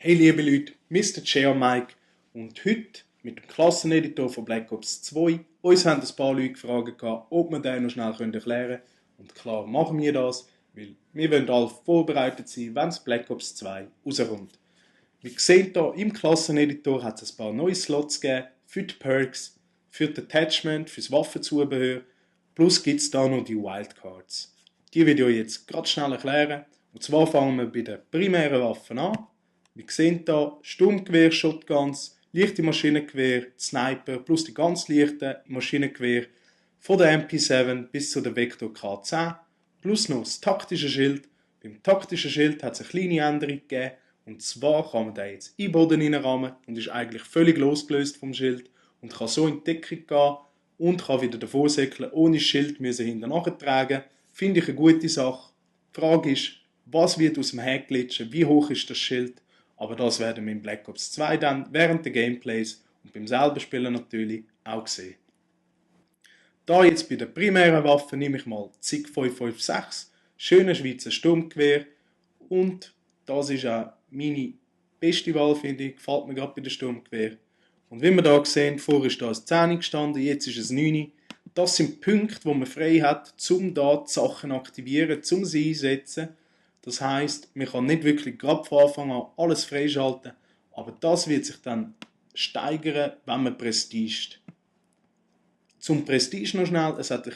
Hey liebe Leute, Mr. Chair Mike und heute mit dem Klasseneditor von Black Ops 2. Uns haben ein paar Leute gefragt, ob wir den noch schnell erklären können. Und klar machen wir das, weil wir wollen alle vorbereitet sein, wenn es Black Ops 2 rauskommt. Wie ihr seht hier im Klasseneditor hat es ein paar neue Slots gegeben für die Perks, für das Attachment, für das Waffenzubehör. Plus gibt es da noch die Wildcards. Die will ich euch jetzt gerade schnell erklären. Und zwar fangen wir bei den primären Waffen an. Wie ihr seht hier, Sturmgewehr, Shotguns, leichte Maschinengewehr, Sniper plus die ganz leichten Maschinengewehr von der MP7 bis zu der Vector K10 plus noch das taktische Schild. Beim taktischen Schild hat es eine kleine Änderung gegeben und zwar kann man den jetzt in den Boden reinrammen und ist eigentlich völlig losgelöst vom Schild und kann so in die Deckung gehen und kann wieder davor säckeln, ohne das Schild hinten nachtragen. Finde ich eine gute Sache. Die Frage ist, was wird aus dem Heck glitschen, wie hoch ist das Schild? Aber das werden wir in Black Ops 2 dann während der Gameplays und beim selben Spielen natürlich auch sehen. Da jetzt bei der primären Waffe nehme ich mal ZIG 556, schöner Schweizer Sturmgewehr und das ist auch meine beste Wahl, finde ich, gefällt mir gerade bei der Sturmgewehr. Und wie wir hier sehen, vorher ist da ein 10 gestanden, jetzt ist es 9. Das sind Punkte, wo man frei hat, um da die Sachen aktivieren, um sie einzusetzen. Das heisst, man kann nicht wirklich gerade von Anfang an alles freischalten, aber das wird sich dann steigern, wenn man prestigt. Zum Prestige noch schnell, es hat ein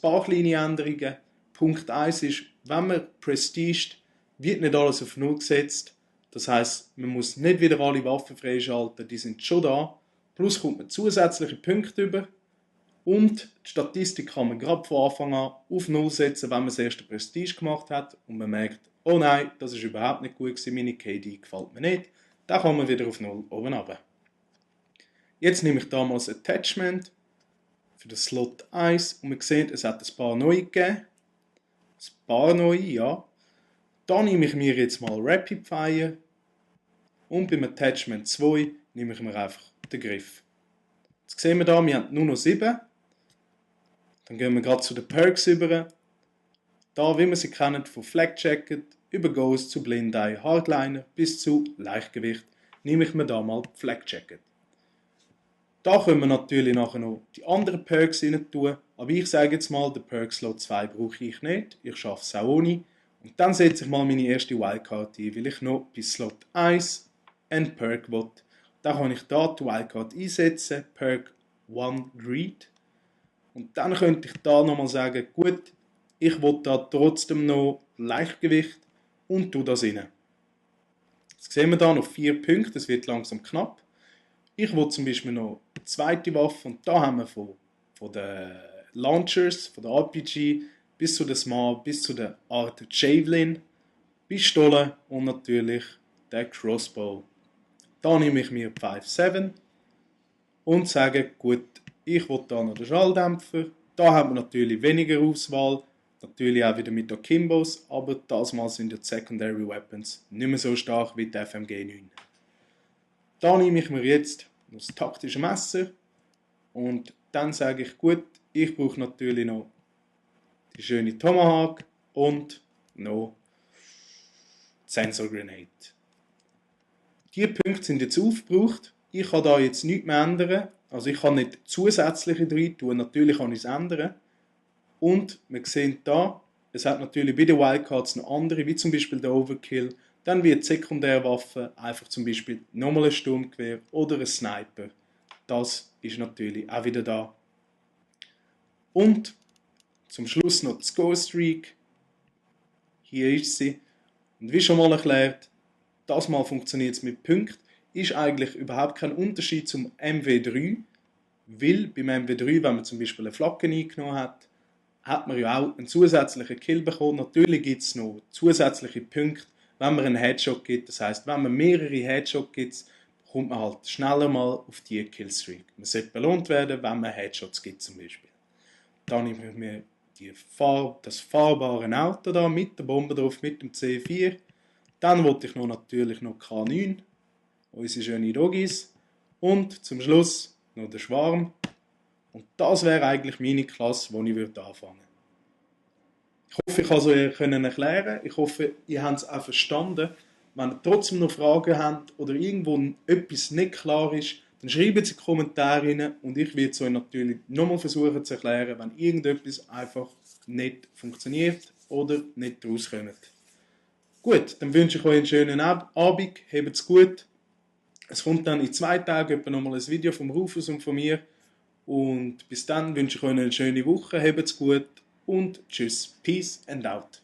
paar kleine Änderungen. Punkt 1 ist, wenn man prestigt, wird nicht alles auf 0 gesetzt. Das heisst, man muss nicht wieder alle Waffen freischalten, die sind schon da. Plus kommt man zusätzliche Punkte über. Und die Statistik kann man gerade von Anfang an auf 0 setzen, wenn man das erste Prestige gemacht hat und man merkt, oh nein, das ist überhaupt nicht gut gewesen, meine KD gefällt mir nicht. Dann kann man wieder auf 0 oben runter. Jetzt nehme ich damals Attachment für den Slot 1 und man sieht, es hat ein paar neue gegeben. Ein paar neue, ja. Da nehme ich mir jetzt mal Rapid Fire und beim Attachment 2 nehme ich mir einfach den Griff. Jetzt sehen wir da, wir haben nur noch 7. Dann gehen wir gerade zu den Perks über. Da, wie wir sie kennen, von Flak Jacket über Ghost zu Blind Eye Hardliner bis zu Leichtgewicht, nehme ich mir da mal Flak Jacket. Da können wir natürlich nachher noch die anderen Perks rein tun, aber ich sage jetzt mal, den Perk Slot 2 brauche ich nicht, ich schaffe es auch ohne. Und dann setze ich mal meine erste Wildcard ein, weil ich noch bei Slot 1 einen Perk will. Da kann ich da die Wildcard einsetzen, Perk 1 Greed. Und dann könnte ich da nochmal sagen, gut, ich will da trotzdem noch Leichtgewicht und tue das rein. Jetzt sehen wir da noch 4 Punkte, es wird langsam knapp. Ich will zum Beispiel noch eine zweite Waffe und da haben wir von den Launchers, von der RPG bis zu der Smart, bis zu der Art Javelin, Pistole und natürlich der Crossbow. Da nehme ich mir 5.7 und sage, gut, ich will da noch den Schalldämpfer. Da haben wir natürlich weniger Auswahl, natürlich auch wieder mit Akimbos, aber das Mal sind die Secondary Weapons nicht mehr so stark wie die FMG 9. Da nehme ich mir jetzt das taktische Messer und dann sage ich, gut, ich brauche natürlich noch die schöne Tomahawk und noch die Sensor Grenade. Diese Punkte sind jetzt aufgebraucht. Ich kann da jetzt nichts mehr ändern. Also ich kann nicht zusätzliche rein tun, natürlich kann ich es ändern. Und wir sehen da, es hat natürlich bei den Wildcards noch andere, wie zum Beispiel der Overkill. Dann wird Sekundärwaffe einfach zum Beispiel nochmal ein Sturmgewehr oder ein Sniper. Das ist natürlich auch wieder da. Und zum Schluss noch die Score Streak. Hier ist sie. Und wie schon mal erklärt, das mal funktioniert es mit Punkten. Ist eigentlich überhaupt kein Unterschied zum MW3, weil beim MW3, wenn man zum Beispiel eine Flagge eingenommen hat, hat man ja auch einen zusätzlichen Kill bekommen. Natürlich gibt es noch zusätzliche Punkte, wenn man einen Headshot gibt. Das heisst, wenn man mehrere Headshots gibt, kommt man halt schneller mal auf die Killstreak. Man sollte belohnt werden, wenn man Headshots gibt zum Beispiel. Dann nehme ich mir das fahrbare Auto da mit der Bombe drauf, mit dem C4. Dann wollte ich natürlich noch K9, unsere schönen Doggies. Und zum Schluss noch der Schwarm. Und das wäre eigentlich meine Klasse, die ich anfangen würde. Ich hoffe, ich kann es euch erklären. Ich hoffe, ihr habt es auch verstanden. Wenn ihr trotzdem noch Fragen habt oder irgendwo etwas nicht klar ist, dann schreibt es in die Kommentare rein und ich werde es euch natürlich nochmal versuchen zu erklären, wenn irgendetwas einfach nicht funktioniert oder nicht rauskommt. Gut, dann wünsche ich euch einen schönen Abend, habt's gut. Es kommt dann in 2 Tagen etwa nochmal ein Video vom Rufus und von mir. Und bis dann wünsche ich euch eine schöne Woche, habt's gut und tschüss, peace and out.